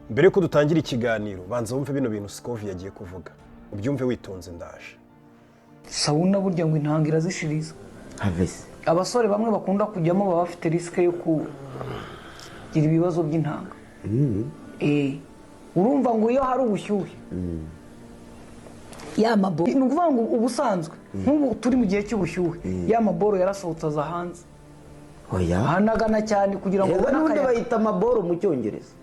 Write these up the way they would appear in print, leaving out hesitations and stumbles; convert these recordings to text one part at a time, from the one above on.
Mbere yuko dutangira ikiganiro, banza wumve bino bintu Scovia yagiye kuvuga, ubyumve witonze, ndaje. Sauna burya ngo intanga irazishiriza. Havese. Abasore bamwe bakunda kujyamo baba bafite risque yo kugira ibibazo by'intanga. Urumva ngo iyo hari ubushyuhe ya maboro, ni ukuvuga ngo ubusanzwe nk'ubu turi mu gihe cy'ubushyuhe, ya maboro yarasohotse aza hanze. Oya. Ahanagana cyane kugira ngo Reba ubone n'ubundi akayaga. Bayita amaboro mu Cyongereza.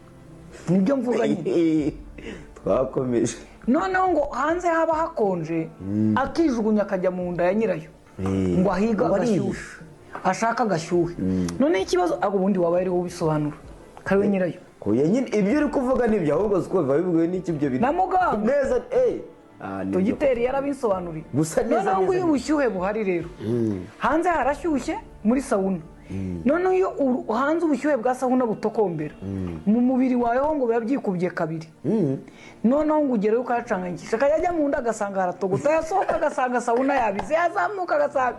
Nibyo mvuga nyine. Twakomeje. Noneho ngo hanze haba hakonje, akijugunya akajya mu nda ya nyirayo ngo ahige Ngo agashyuhe, arihishe. ashaka agashyuhe. Noneho ikibazo ahubwo ubundi waba ariwe ubisobanura kariwe nyirayo. Oya nyine, ibyo uri kuvuga nibyo, ahubwo siko biba bibwiwe n'iki ibyo bintu Na muganga. Neza eh. Ah, nibyo. Dogiteri yarabisobanuriye. Gusa neza, Noneho ngo neza. iyo ubushyuhe buhari rero, hanze harashyushye muri sauna, noneho iyo hanze ubushyuhe bwa sauna butokombera mu mubiri wawe ho, ngo biba byikubye kabiri. Noneho ngo ugereyo ukahacanganyikisha, akajya ajya mu nda agasanga haratogota, yasohoka agasanga sauna yabize, yazamuka agasanga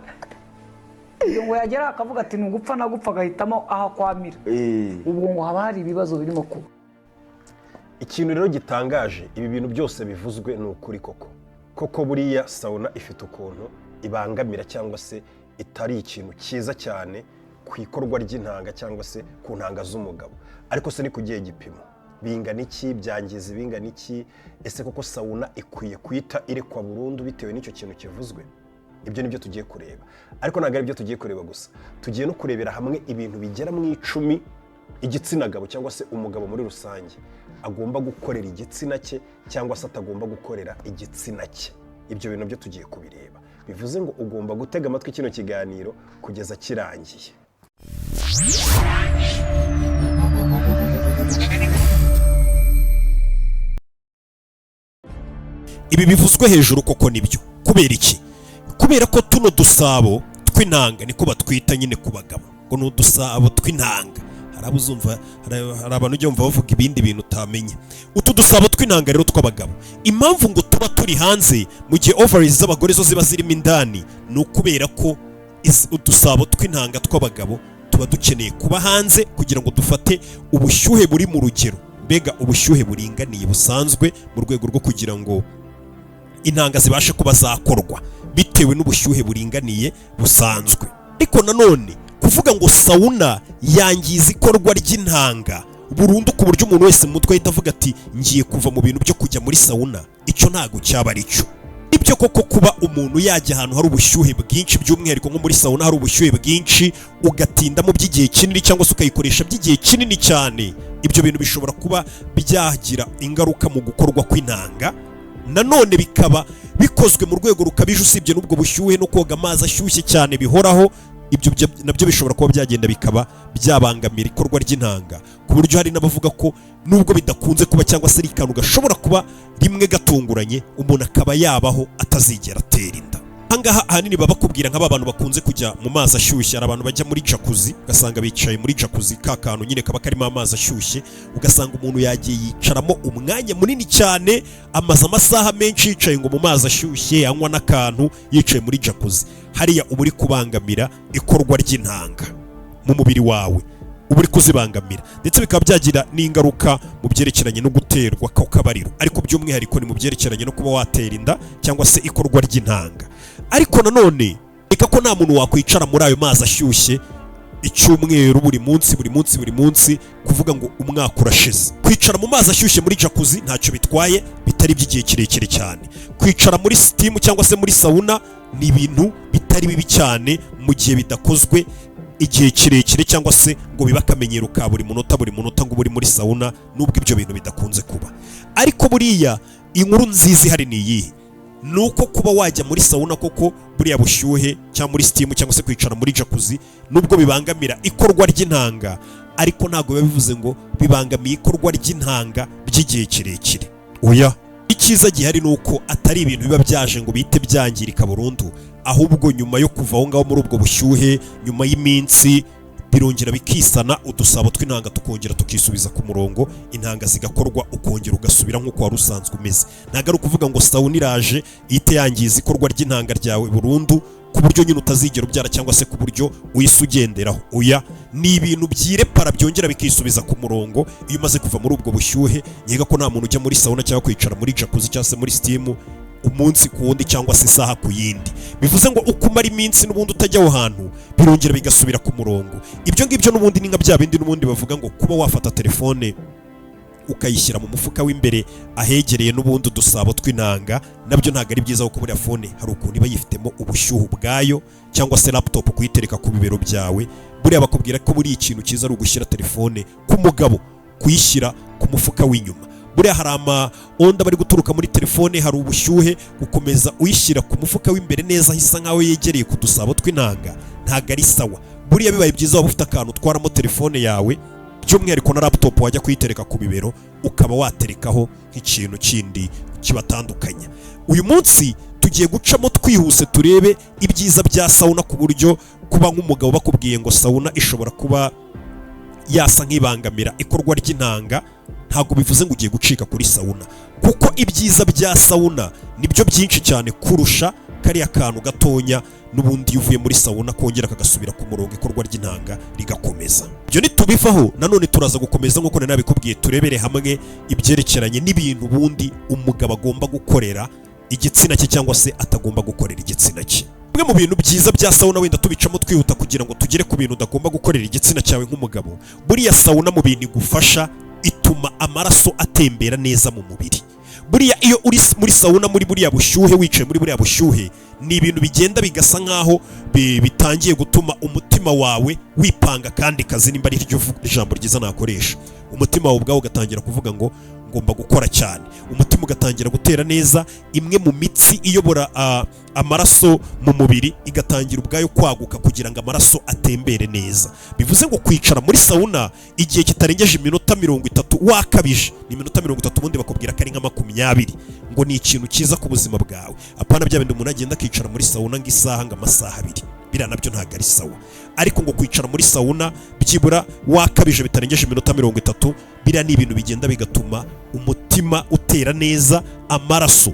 ibyo, ngo yagera akavuga ati ni ugupfa nagupfa, agahitamo aho akwamira. Ubwo ngo haba hari ibibazo birimo kuba. Ikintu rero gitangaje, ibi bintu byose bivuzwe ni ukuri koko koko. Buriya sauna ifite ukuntu ibangamira cyangwa se itari ikintu cyiza cyane ku ikorwa ry'intanga cyangwa se ku ntanga z'umugabo. Ariko se ni ku gihe gipimo bingana iki? Byangiza ibingana iki? Ese koko sauna ikwiye guhita irekwa burundu bitewe n'icyo kintu kivuzwe? Ibyo ni byo tugiye kureba, ariko ntabwo ari byo tugiye kureba gusa. Tugiye no kurebera hamwe ibintu bigera mu 10 igitsina gabo cyangwa se umugabo muri rusange agomba gukorera igitsina cye cyangwa se atagomba gukorera igitsina cye. Ibyo bintu byo tugiye kubireba. Bivuze ngo ugomba gutega amatwi kino kiganiro kugeza kirangiye. Ibi bivuzwe hejuru koko nibyo. Kubera iki? Kubera ko tuno dusabo tw'intanga, niko batwita nyine ku bagabo, ngo ni udusabo tw'intanga. Hari abo uzumva, hari abantu ujya wumva bavuga ibindi bintu utamenya. Utu dusabo tw'intanga rero tw'abagabo, impamvu ngo tuba turi hanze mu gihe ovaries z'abagore zo ziba zirimo indani, ni ukubera ko udusabo tw'intanga tw'abagabo tuba dukeneye kuba hanze kugira ngo dufate ubushyuhe buri mu rugero, mbega ubushyuhe buringaniye busanzwe, mu rwego rwo kugira ngo intanga zibashe kuba zakorwa bitewe n'ubushyuhe buringaniye busanzwe. Ariko nanone kuvuga ngo sauna yangiza ikorwa ry'intanga burundu, ku buryo umuntu wese mu mutwe ahita avuga ati ngiye kuva mu bintu byo kujya muri sauna, icyo ntabwo cyaba ari cyo. Ibyo koko, kuba umuntu yajya ahantu hari ubushyuhe bwinshi, by'umwihariko nko muri sauna hari ubushyuhe bwinshi, ugatindamo by'igihe kinini cyangwa se ukayikoresha by'igihe kinini cyane, ibyo bintu bishobora kuba byagira ingaruka mu gukorwa kw'intanga. Nanone bikaba bikozwe mu rwego rukabije, usibye n'ubwo bushyuhe no koga amazi ashyushye cyane bihoraho, ibyo nabyo bishobora kuba byagenda bikaba byabangamira ikorwa ry'intanga, ku buryo hari n'abavuga ko nubwo bidakunze kuba cyangwa se ari akantu gashobora kuba rimwe gatunguranye, umuntu akaba yabaho atazigera atera inda. Ahangaha ahanini baba bakubwira nk'aba bantu bakunze kujya mu mazi ashyushye. Hari abantu bajya muri jacuzzi, ugasanga bicaye muri jacuzzi, ka kantu nyine kaba karimo amazi ashyushye, ugasanga umuntu yagiye yicaramo umwanya munini cyane, amaze amasaha menshi yicaye ngo mu mazi ashyushye, anywa n'akantu, yicaye muri jacuzzi. Hariya uba uri kubangamira ikorwa ry'intanga mu mubiri wawe, uba uri kuzibangamira, ndetse bikaba byagira n'ingaruka mu byerekeranye no guterwa kw'akabariro, ariko by'umwihariko ni mu byerekeranye no kuba watera inda cyangwa se ikorwa ry'intanga. Ariko nanone reka ko nta muntu wakwicara muri ayo mazi ashyushye icyumweru, buri munsi, buri munsi, buri munsi, kuvuga ngo umwaka urashize. Kwicara mu mazi ashyushye muri jacuzzi ntacyo bitwaye bitari iby'igihe kirekire cyane. Kwicara muri steam cyangwa se muri sauna ni ibintu bitari bibi cyane mu gihe bidakozwe igihe kirekire cyangwa se ngo bibe akamenyero ka buri munota, buri munota ngo ube uri muri sauna, nubwo ibyo bintu bidakunze kuba. Ariko buriya inkuru nziza ihari ni iyihe? Ni uko kuba wajya muri sauna koko, buriya bushyuhe, cyangwa muri steam, cyangwa se kwicara muri jacuzzi, nubwo bibangamira ikorwa ry'intanga, ariko ntabwo biba bivuze ngo bibangamiye ikorwa ry'intanga by'igihe kirekire. Oya, icyiza gihari ni uko atari ibintu biba byaje ngo bihite byangirika burundu, ahubwo nyuma yo kuva aho ngaho muri ubwo bushyuhe, nyuma y'iminsi birongera bikisana, udusabo tw'intanga tukongera tukisubiza ku murongo, intanga zigakorwa, ukongera ugasubira nk'uko wari usanzwe umeze. Ntabwo ari ukuvuga ngo sauna iraje ihite yangiza ikorwa ry'intanga ryawe burundu, ku buryo umuntu wese ahita avuga ati ngiye kuva mu bintu byo kujya muri sauna. Ku buryo nyine utazigera ubyara cyangwa se ku buryo uhise ugenderaho. Oya, ni ibintu byirepara, byongera bikisubiza ku murongo iyo umaze kuva muri ubwo bushyuhe. Nkeka ko nta muntu ujya muri sauna cyangwa kwicara muri jacuzzi cyangwa se muri steam umunsi ku wundi cyangwa se isaha ku yindi. Bivuze ngo uko umara iminsi n'ubundi utajya aho hantu, birongera bigasubira ku murongo. Ibyo ngibyo n'ubundi ni nka bya bindi n'ubundi bavuga ngo kuba wafata telefone ukayishyira mu mufuka w'imbere ahegereye n'ubundi udusabo tw'intanga, nabyo ntabwo ari byiza, kuko buriya phone hari ukuntu iba yifitemo ubushyuhe ubwayo, cyangwa se laptop kuyitereka ku bibero byawe. Buriya bakubwira ko buriya ikintu cyiza ari ugushyira telefone ku mugabo, kuyishyira ku mufuka w'inyuma. Buriya hari ama ondes bari guturuka muri telefone, hari ubushyuhe. Gukomeza uyishyira ku mufuka w'imbere neza aho isa nkaho yegereye ku dusabo tw'intanga ntabwo ari sawa. Buriya bibaye byiza waba ufite akantu utwaramo telefone yawe, by'umwihariko na laptop, wajya kuyitereka ku bibero ukaba waterekaho nk'ikintu kindi kibatandukanya. Uyu munsi tugiye gucamo twihuse, turebe ibyiza bya sauna, ku buryo kuba nk'umugabo bakubwiye ngo sauna ishobora kuba yasa nk'ibangamira ikorwa ry'intanga, ntabwo bivuze ngo ugiye gucika kuri sauna, kuko ibyiza bya sauna nibyo byinshi cyane kurusha kariya kantu gatonya. N'ubundi iyo uvuye muri sauna kongera kagasubira ku murongo, ikorwa ry'intanga rigakomeza. Ibyo nitubivaho nanone turaza gukomeza nk'uko nari nabikubwiye, turebere hamwe ibyerekeranye n'ibintu ubundi umugabo agomba gukorera igitsina cye cyangwa se atagomba gukorera igitsina cye. Bimwe mu bintu byiza bya sauna, wenda tubicamo twihuta kugira ngo tugere ku bintu udagomba gukorera igitsina cyawe nk'umugabo. Buriya sauna mu bintu igufasha, ituma amaraso atembera neza mu mubiri. Buriya iyo uri muri sauna, muri buriya bushyuhe, wicaye muri buriya bushyuhe, ni ibintu bigenda bigasa nkaho bitangiye gutuma umutima wawe wipanga kandi kazi, nimba ari ryo ijambo ryiza nakoresha. Umutima wawe ubwawe ugatangira kuvuga ngo "Ngomba gukora cyane." Umutima ugatangira gutera neza, imwe mu mitsi iyobora amaraso mu mubiri igatangira ubwayo kwaguka kugira ngo amaraso atembere neza. Bivuze ngo kwicara muri sauna igihe kitarengeje iminota 30, wakabije ni iminota 30, ubundi bakubwira ko ari nka 20, ngo ni ikintu cyiza ku buzima bwawe. Apana bya bindi umuntu agenda akicara muri sauna ngo isaha, ngo amasaha 2, biriya nabyo ntabwo ari sawa. Ariko ngo kwicara muri sauna byibura wakabije bitarengeje iminota 30, biriya ni ibintu bigenda bigatuma umutima utera neza, amaraso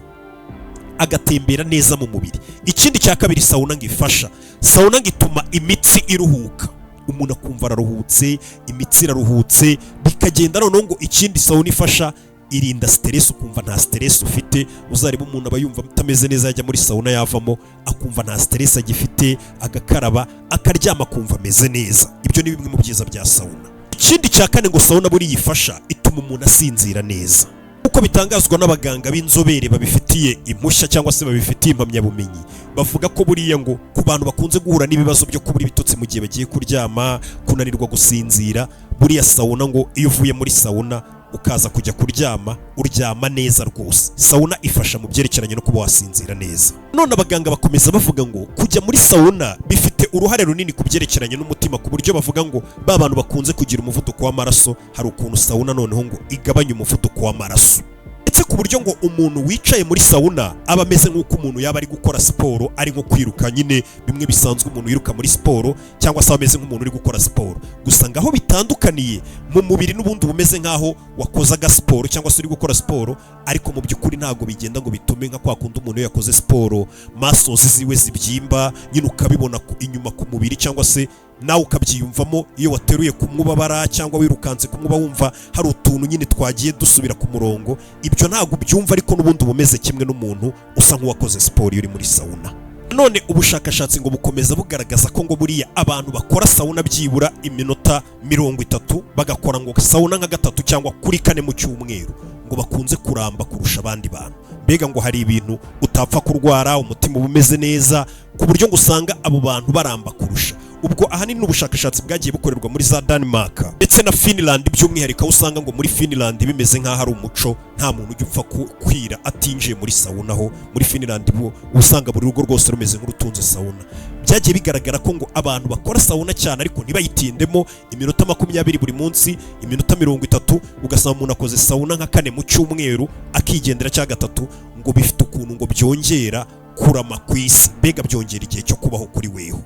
agatembera neza mu mubiri. Ikindi cya kabiri sauna ngo ifasha, sauna ngo ituma imitsi iruhuka, umuntu akumva araruhutse, imitsi iraruhutse, bikagenda. Noneho ngo ikindi sauna ifasha, irinda stress, ukumva nta stress ufite. Uzareba umuntu aba yumva atameze neza, yajya muri sauna yavamo akumva nta stress agifite, agakaraba, akaryama, akumva ameze neza. Ibyo ni bimwe mu byiza bya sauna. Ikindi cya kane ngo sauna buriya ifasha, ituma umuntu asinzira neza. Uko bitangazwa n'abaganga b'inzobere babifitiye impushya cyangwa se babifitiye impamyabumenyi, bavuga ko buriya ngo ku bantu bakunze guhura n'ibibazo byo kubura ibitotsi mu gihe bagiye kuryama, kunanirwa gusinzira, buriya sauna ngo iyo uvuye muri sauna ukaza kujya kuryama, uryama neza rwose. Sauna ifasha mu byerekeranye no kuba wasinzira neza. None abaganga bakomeza bavuga ngo kujya muri sauna bifite uruhare runini ku byerekeranye n'umutima, ku buryo bavuga ngo ba bantu bakunze kugira umuvuduko w'amaraso, hari ukuntu sauna noneho ngo igabanya umuvuduko w'amaraso, ndetse ku buryo ngo umuntu wicaye muri sauna aba ameze nk'uko umuntu yaba ari gukora siporo, ari nko kwiruka nyine, bimwe bisanzwe umuntu yiruka muri siporo, cyangwa se aba ameze nk'umuntu uri gukora siporo. Gusa ngaho bitandukaniye mu mubiri, n'ubundi uba umeze nk'aho wakoze agasiporo cyangwa se uri gukora siporo, ariko mu by'ukuri ntabwo bigenda ngo bitume nka kwa kundi umuntu iyo yakoze siporo muscles ziwe zibyimba nyine, ukabibona inyuma ku mubiri, cyangwa se nawe ukabyiyumvamo iyo wateruye kumwubabara cyangwa wirukanse kumwuba wumva hari utuntu nyine twagiye dusubira ku murongo. Ibyo ntabwo ubyumva, ariko n'ubundi uba umeze kimwe n'umuntu usa nk'uwakoze siporo iyo uri muri sauna. None ubushakashatsi ngo bukomeza bugaragaza ko ngo buriya abantu bakora sauna byibura iminota 30, bagakora ngo sauna nka gatatu cyangwa kuri kane mu cyumweru, ngo bakunze kuramba kurusha abandi bantu. Mbega ngo hari ibintu utapfa kurwara, umutima uba umeze neza, ku buryo ngo usanga abo bantu baramba kurusha. Ubwo ahanini ni ubushakashatsi bwagiye bukorerwa muri za Denmark ndetse na Finland by'umwihariko, aho usanga ngo muri Finland bimeze nk'aho ari umuco, nta muntu ujya upfa kwira atinjiye muri sauna. Aho muri Finland bo usanga buri rugo rwose rumeze nk'urutunze sauna. Byagiye bigaragara ko ngo abantu bakora sauna cyane ariko ntibayitindemo, iminota 20 buri munsi, iminota 30, ugasanga umuntu akoze sauna nka kane mu cyumweru akigendera, cyangwa gatatu, ngo bifite ukuntu ngo byongera kurama ku isi, mbega byongera igihe cyo kubaho kuri weho.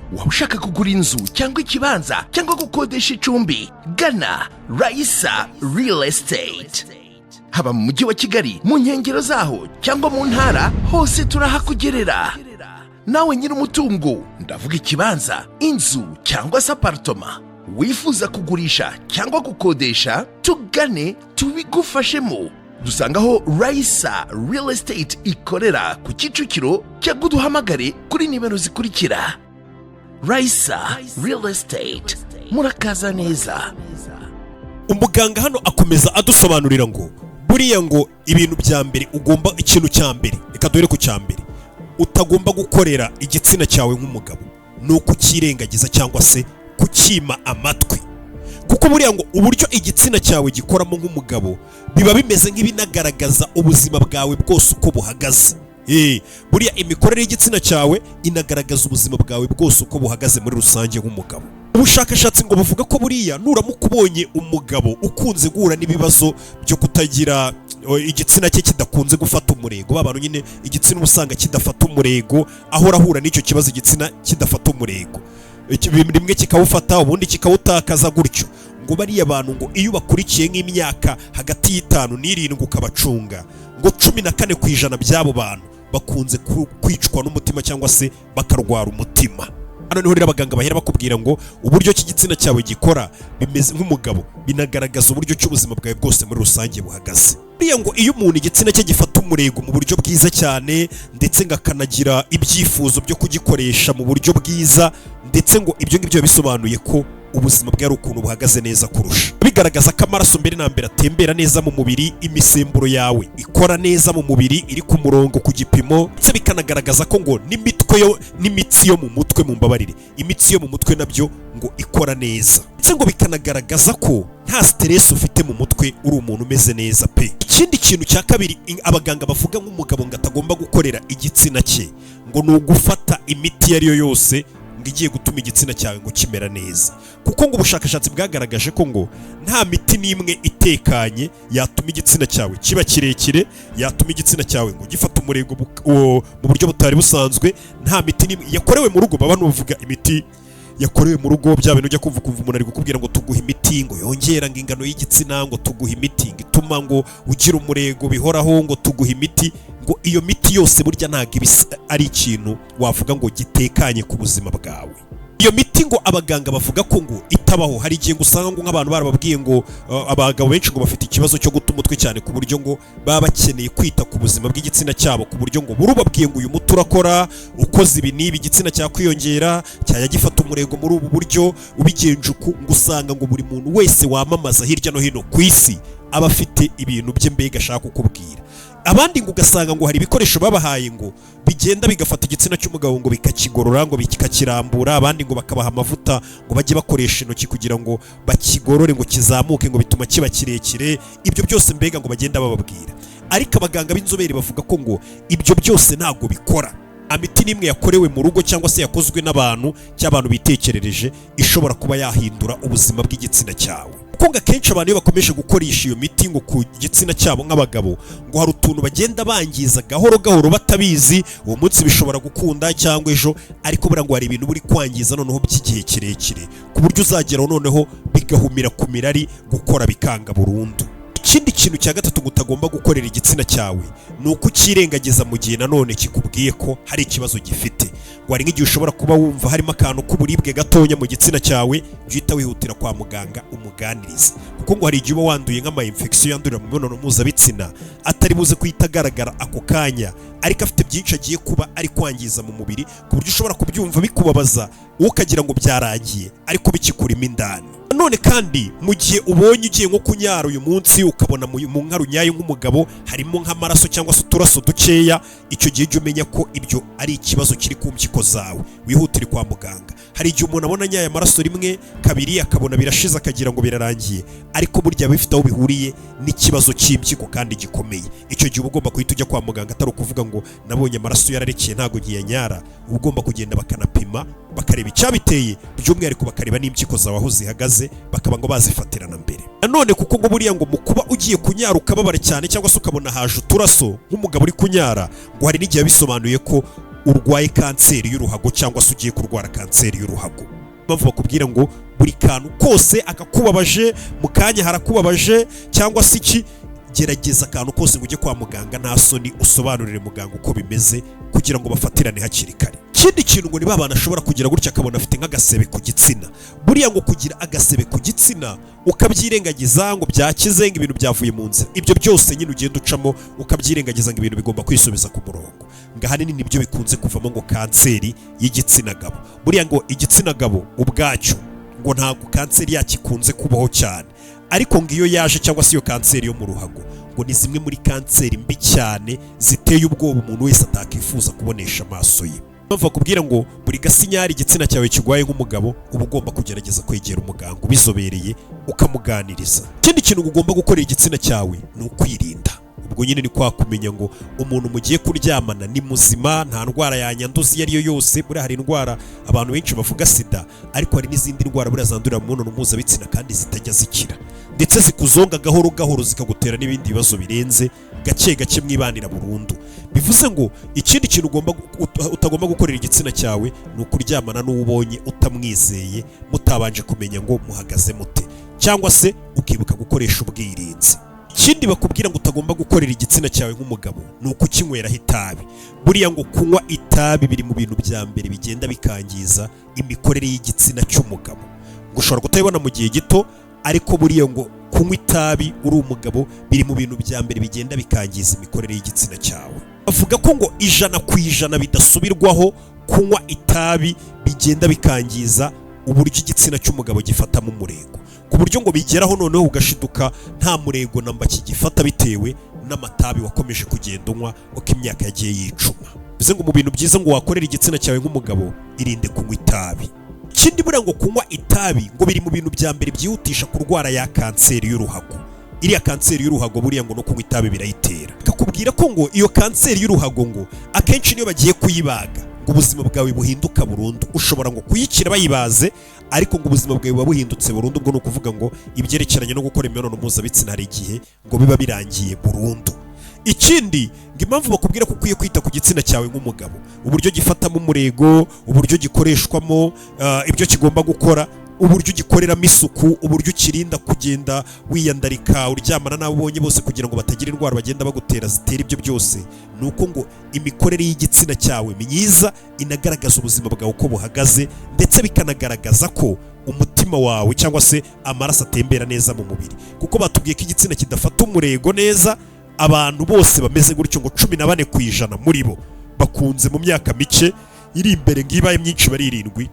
Waba ushaka kugura inzu cyangwa ikibanza cyangwa gukodesha icumbi? Gana Rayisa Real Estate. Haba mu mujyi wa Kigali, mu nkengero zaho cyangwa mu ntara hose, turahakugerera. Nawe nyiri umutungo, ndavuga ikibanza, inzu cyangwa se apartment, wifuza kugurisha cyangwa gukodesha, tugane tubigufashemo. Dusangaho Rayisa Real Estate ikorera ku Kicukiro, cyangwa uduhamagare kuri nimero zikurikira. Rayisa Real Estate, murakaza neza. Umuganga hano akomeza adusobanurira ngo buriya ngo ibintu bya mbere ugomba, ikintu cya mbere, reka duhere ku cya mbere utagomba gukorera igitsina cyawe nk'umugabo, ni ukucyirengagiza cyangwa se kucyima amatwi, kuko buriya ngo uburyo igitsina cyawe gikoramo nk'umugabo biba bimeze nk'ibinagaragaza ubuzima bwawe bwose uko buhagaze. Buriya imikorere y'igitsina cyawe inagaragaza ubuzima bwawe bwose uko buhagaze muri rusange nk'umugabo. Ubushakashatsi ngo buvuga ko buriya nuramuka ubonye umugabo ukunze guhura n'ibibazo byo kutagira igitsina cye kidakunze gufata umurego, ba bantu nyine igitsina uba usanga kidafata umurego, ahora ahura n'icyo kibazo, igitsina kidafata umurego, rimwe kikawufata ubundi kikawutakaza gutyo, ngo bariya bantu ngo iyo bakurikiye nk'imyaka hagati y'5 n'7 ukabacunga, ngo 14% by'abo bantu bakunze kwicwa n'umutima cyangwa se bakarwara umutima. Hano niho rero abaganga bahera bakubwira ngo uburyo ki igitsina cyawe gikora bimeze nk'umugabo binagaragaza uburyo ki ubuzima bwawe bwose muri rusange buhagaze. Buriya ngo iyo umuntu igitsina cye gifata umurego mu buryo bwiza cyane, ndetse ngo akanagira ibyifuzo byo kugikoresha mu buryo bwiza, ndetse ngo ibyo ngibyo biba bisobanuye ko ubuzima bwe ari ukuntu buhagaze neza kurusha. Bigaragaza ko amaraso mbere na mbere atembera neza mu mubiri, imisemburo yawe ikora neza mu mubiri, iri ku murongo, ku gipimo, ndetse bikanagaragaza ko ngo n'imitwe yo n'imitsi yo mu mutwe, mu mbabarire, imitsi yo mu mutwe nabyo ngo ikora neza, ndetse ngo bikanagaragaza ko nta stress ufite mu mutwe, uri umuntu umeze neza pe. Ikindi kintu cya kabiri abaganga bavuga nk'umugabo ngo atagomba gukorera igitsina cye, ngo ni ugufata imiti iyo ari yo yose ngo igiye gutuma igitsina cyawe ngo kimera neza, kuko ngo ubushakashatsi bwagaragaje ko ngo nta miti n'imwe itekanye yatuma igitsina cyawe kiba kirekire, yatuma igitsina cyawe ngo gifata umurego mu buryo butari busanzwe. Nta miti n'imwe yakorewe mu rugo, baba bavuga imiti yakorewe mu rugo, bya bintu ujya kumva ukumva umuntu ari kukubwira ngo tuguha imiti ngo yongera ngo ingano y'igitsina, ngo tuguha imiti ngo ituma ngo ugira umurego bihoraho, ngo tuguha imiti, ngo iyo miti yose burya ntabwo iba ari ikintu wavuga ngo gitekanye ku buzima bwawe. Iyo miti ngo abaganga bavuga ko ngo itabaho. Hari igihe ngo usanga ngo nk'abantu barababwiye ngo abagabo benshi ngo bafite ikibazo cyo guta umutwe cyane, ku buryo ngo baba bakeneye kwita ku buzima bw'igitsina cyabo, ku buryo ngo burubabwiye ngo uyu muti urakora, ukoze ibi n'ibi igitsina cyakwiyongera, cyajya gifata umurego muri ubu buryo, ubigenje uku, ngo usanga ngo buri muntu wese wamamaza hirya no hino ku isi aba afite ibintu bye mbega ashaka kukubwira. Abandi ngo ugasanga ngo hari ibikoresho babahaye ngo bigenda bigafata igitsina cy'umugabo ngo bikakigorora, ngo bikakirambura, abandi ngo bakabaha amavuta ngo bajye bakoresha intoki kugira ngo bakigorore ngo kizamuke, ngo bituma kiba kirekire. Ibyo byose mbega ngo bagenda bababwira, ariko abaganga b'inzobere bavuga ko ngo ibyo byose ntabwo bikora. Imiti n'imwe yakorewe mu rugo cyangwa se yakozwe n'abantu cyangwa abantu bitekerereje ishobora kuba yahindura ubuzima bw'igitsina cyawe, kuko ngo akenshi abantu iyo bakomeje gukoresha iyo miti ngo ku gitsina cyabo nk'abagabo, ngo hari utuntu bagenda bangiza gahoro gahoro batabizi. Uwo munsi bishobora gukunda cyangwa ejo, ariko buriya ngo hari ibintu buri kwangiza noneho by'igihe kirekire, ku buryo uzageraho noneho bigahumira ku mirari, gukora bikanga burundu. Ikindi kintu cya gatatu ngo utagomba gukorera igitsina cyawe ni ukucyirengagiza mu gihe nanone kikubwiye ko hari ikibazo gifite. Ngo hari nk'igihe ushobora kuba wumva harimo akantu k'uburibwe gatonya mu gitsina cyawe, jya uhita wihutira kwa muganga umuganirize, kuko ngo hari igihe uba wanduye nk'ama infection yandurira mu mibonano mpuzabitsina, atari buze guhita agaragara ako kanya, ariko afite byinshi agiye kuba ari kwangiza mu mubiri, ku buryo ushobora kubyumva bikubabaza wowe ukagira ngo byarangiye, ariko bikikurimo indani. None kandi mu gihe ubonye ugiye nko kunyara uyu munsi, ukabona mu nkari unyaye nk'umugabo harimo nk'amaraso cyangwa se uturaso dukeya, icyo gihe jya umenya ko ibyo ari ikibazo kiri ku mpyiko zawe, wihutire kwa muganga. Hari igihe umuntu abona anyaye amaraso rimwe, kabiri, akabona birashize, akagira ngo birarangiye, ariko burya biba bifite aho bihuriye n'ikibazo cy'impyiko kandi gikomeye. Icyo gihe uba ugomba guhita ujya kwa muganga, atari ukuvuga ngo nabonye amaraso yararekeye ntabwo nkiyanyara. Uba ugomba kugenda bakanapima, bakareba icyabiteye, by'umwihariko bakareba n'impyiko zawe aho zihagaze, bakaba ngo bazifatirana mbere. Nanone kuko ngo buriya ngo mu kuba ugiye kunyara ukababara cyane cyangwa se ukabona haje uturaso nk'umugabo uri kunyara, ngo hari n'igihe bisobanuye ko urwaye kanseri y'uruhago cyangwa se ugiye kurwara kanseri y'uruhago. Mpamvu bakubwira ngo buri kantu kose akakubabaje mu kanya harakubabaje cyangwa se iki, gerageza akantu kose ngo ujye kwa muganga, nta soni, usobanurire muganga uko bimeze kugira ngo bafatirane hakiri kare. Ikindi kintu cya kane ngo abaganga bavuga ngo utagomba gukorera igitsina cyawe Ikindi kintu ngo ni ba bantu ashobora kugira gutya akabona afite nk'agasebe ku gitsina. Buriya ngo kugira agasebe ku gitsina ukabyirengagiza ngo byakize, ngo ibintu byavuye mu nzira, ibyo byose nyine ugenda ucamo ukabyirengagiza ngo ibintu bigomba kwisubiza ku murongo, ngo ahanini nibyo bikunze kuvamo ngo kanseri y'igitsina gabo. Buriya ngo igitsina gabo ubwacyo ngo ntabwo kanseri yacyo ikunze kubaho cyane, ariko ngo iyo yaje cyangwa se iyo kanseri yo mu ruhago ngo ni zimwe muri kanseri mbi cyane ziteye ubwoba umuntu wese atakifuza kubonesha amaso ye. Mpamvu bakubwira ngo buri gasinyari igitsina cyawe kigwaye, nk'umugabo uba ugomba kugerageza kwegera umuganga ubizobereye ukamuganiriza. Ikindi kintu ugomba gukorera igitsina cyawe ni ukwirinda. Ubwo nyine ni kwa kumenya ngo umuntu mugiye kuryamana ni muzima, nta ndwara yanyanduza iyo ari yo yose. Buriya hari indwara abantu benshi bavuga sida, ariko hari n'izindi ndwara buriya zandurira mu mibonano mpuzabitsina kandi zitajya zikira, ndetse zikuzonga gahoro gahoro zikagutera n'ibindi bibazo birenze, gake gake mwibanira burundu. Bivuze ngo ikindi kintu ugomba utagomba gukorera igitsina cyawe ni ukuryamana n'uwo ubonye utamwizeye, mutabanje kumenya ngo muhagaze mute, cyangwa se ukibuka gukoresha ubwirinzi. Ikindi bakubwira ngo utagomba gukorera igitsina cyawe nk'umugabo ni ukukinyweraho itabi. Buriya ngo kunywa itabi biri mu bintu bya mbere bigenda bikangiza imikorere y'igitsina cy'umugabo. Ngo ushobora kutabibona mu gihe gito, ariko buriya ngo kunywa itabi uri umugabo biri mu bintu bya mbere bigenda bikangiza imikorere y'igitsina cyawe. Bavuga ko ngo 100% bidasubirwaho, kunywa itabi bigenda bikangiza uburyo igitsina cy'umugabo gifatamo umurego, ku buryo ngo bigeraho noneho ugashiduka nta murego namba kigifata, bitewe n'amatabi wakomeje kugenda unywa uko imyaka yagiye yicuma. Bivuze ngo mu bintu byiza ngo wakorera igitsina cyawe nk'umugabo, irinde kunywa itabi. Ikindi buriya ngo kunywa itabi ngo biri mu bintu bya mbere byihutisha kurwara ya kanseri y'uruhago. Iriya kanseri y'uruhago buriya ngo no kunywa itabi birayitera. Kakubwira ko ngo iyo kanseri y'uruhago ngo akenshi niyo bagiye kuyibaga ngo ubuzima bwawe buhinduka burundu. Ushobora ngo kuyikira bayibaze, ariko ngo ubuzima bwawe buba buhindutse burundu. Ubwo ni ukuvuga ngo ibyerekeranye no gukora imibonano mpuzabitsina hari igihe ngo biba birangiye burundu. Ikindi ngo impamvu bakubwira ko ukwiye kwita ku gitsina cyawe nk'umugabo, uburyo gifatamo umurego, uburyo gikoreshwamo, ibyo kigomba gukora, uburyo ugikoreramo isuku, uburyo ukirinda kugenda wiyandarika uryamana n'abo ubonye bose kugira ngo batagira indwara bagenda bagutera zitera ibyo byose, ni uko ngo imikorere y'igitsina cyawe myiza inagaragaza ubuzima bwawe uko buhagaze, ndetse bikanagaragaza ko umutima wawe cyangwa se amaraso atembera neza mu mubiri. Kuko batubwiye ko igitsina kidafata umurego neza, abantu bose bameze gutyo ngo 14% muri bo bakunze mu myaka mike iri imbere, ngo ibaye myinshi bari 7,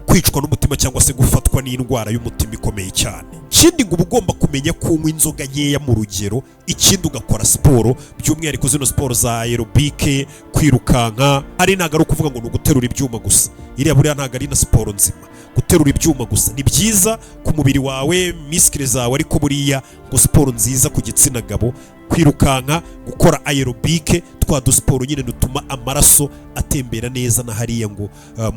kwicwa n'umutima cyangwa se gufatwa n'indwara y'umutima ikomeye cyane. Ikindi ngo uba ugomba kumenya kunywa inzoga nkeya mu rugero. Ikindi ugakora siporo, by'umwihariko zino siporo za aerobic, kwirukanka. Hari ntabwo ari ukuvuga ngo ni uguterura ibyuma gusa, iriya buriya ntabwo ari na siporo nzima. Guterura ibyuma gusa ni byiza ku mubiri wawe, muscles zawe, ariko buriya ngo siporo nziza ku gitsina gabo, kwirukanka, gukora aerobic, twa dusiporo nyine dutuma amaraso atembera neza na hariya ngo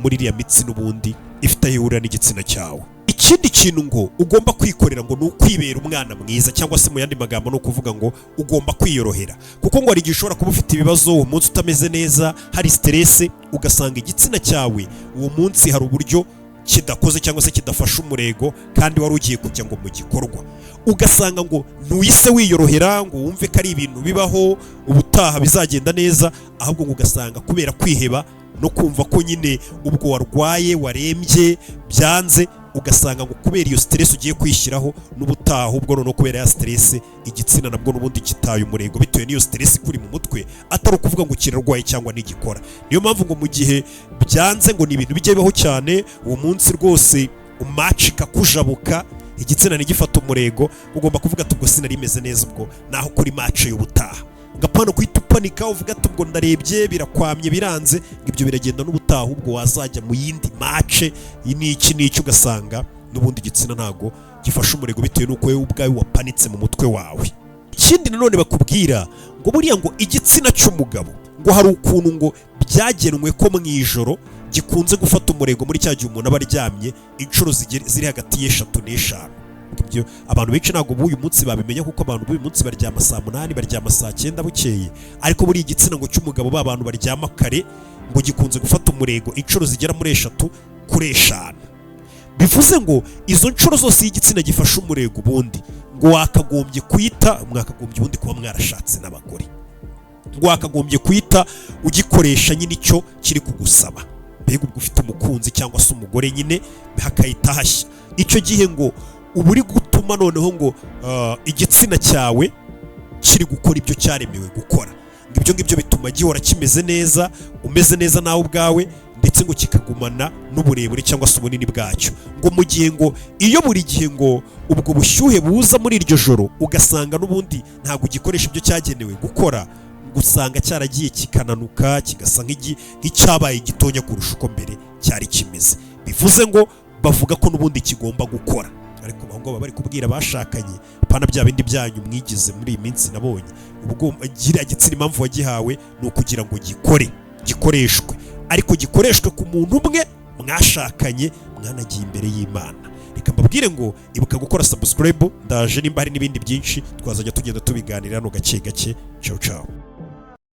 muri iriya mitsi n'ubundi ifite aho ihurira n'igitsina cyawe. Ikindi kintu ngo ugomba kwikorera ngo ni ukwibera umwana mwiza, cyangwa se mu yandi magambo ni ukuvuga ngo ugomba kwiyorohera, kuko ngo hari igihe ushobora kuba ufite ibibazo uwo munsi, utameze neza, hari stress, ugasanga igitsina cyawe uwo munsi hari uburyo kidakoze cyangwa se kidafashe umurego, kandi wari ugiye kujya ngo mu gikorwa, ugasanga ngo ntuyise wiyorohera ngo wumve ko ari ibintu bibaho, ubutaha bizagenda neza, ahubwo ngo ugasanga kubera kwiheba no kumva ko nyine ubwo warwaye, warembye, byanze, ugasanga ngo kubera iyo stress ugiye kwishyiraho n'ubutaha, ubwo noneho kubera ya stress igitsina nabwo n'ubundi kitaye umurego bitewe n'iyo stress ikuri mu mutwe, atari ukuvuga ngo kirarwaye cyangwa ntigikora. Niyo mpamvu ngo mu gihe byanze, ngo ni ibintu bijya bibaho cyane, uwo munsi rwose umaci ikakujabuka, igitsina ntigifate umurego, ugomba kuvuga ati ubwo sinari imeze neza, ubwo naho kuri match y'ubutaha. Ngapana kuhita upanika uvuga ati ubwo ndarebye birakwamye, biranze, ngo ibyo biragenda n'ubutaha, ubwo wazajya mu yindi match n'iki n'iki, ugasanga n'ubundi igitsina ntago gifashe umurego bitewe n'uko wowe ubwawe wapanitse mu mutwe wawe. Ikindi nanone bakubwira ngo buriya ngo igitsina cy'umugabo ngo hari ukuntu ngo byagenwe ko mu ijoro gikunze gufata umurego muri cya gihe umuntu aba aryamye inshuro ziri hagati y'eshatu n'eshanu. Ibyo abantu benshi ntabwo b'uyu munsi babimenya, kuko abantu b'uyu munsi baryama saa 8, baryama saa 9 bukeye, ariko buriya igitsina ngo cy'umugabo, ba bantu baryama kare, ngo gikunze gufata umurego inshuro zigera muri eshatu kuri eshanu. Bivuze ngo izo nshuro zose iyo igitsina gifashe umurego, ubundi ngo wakagombye kuyita, mwakagombye ubundi kuba mwarashatse n'abagore. Ngo wakagombye kuhita ugikoresha nyine icyo kiri kugusaba. Mbega ubwo ufite umukunzi cyangwa se umugore nyine, hakahita hashya. Icyo gihe ngo uba uri gutuma noneho ngo igitsina cyawe kiri gukora ibyo cyaremewe gukora. Ngo ibyo ngibyo bituma gihora kimeze neza, umeze neza nawe ubwawe, ndetse ngo kikagumana n'uburebure cyangwa se ubunini bwacyo. Ngo mu gihe ngo iyo buri gihe ngo ubwo bushyuhe buza muri iryo joro, ugasanga n'ubundi ntabwo ugikoresha ibyo cyagenewe gukora, ngo usanga cyaragiye kikananuka, kigasa nk'icyabaye gitonya kurusha uko mbere cyari kimeze. Bivuze ngo bavuga ko n'ubundi kigomba gukora, ariko aho ngaho baba bari kubwira abashakanye, pana bya bindi byanyu mwigize muri iyi minsi nabonye. Ubwo kiriya gitsina, impamvu wagihawe ni ukugira ngo gikore, gikoreshwe, ariko gikoreshwe ku muntu umwe mwashakanye, mwanagiye imbere y'Imana. Reka mbabwire ngo ibuka gukora subscribe. Ndaje, nimba hari n'ibindi byinshi twazajya tugenda tubiganira hano gake gake. Ciao ciao.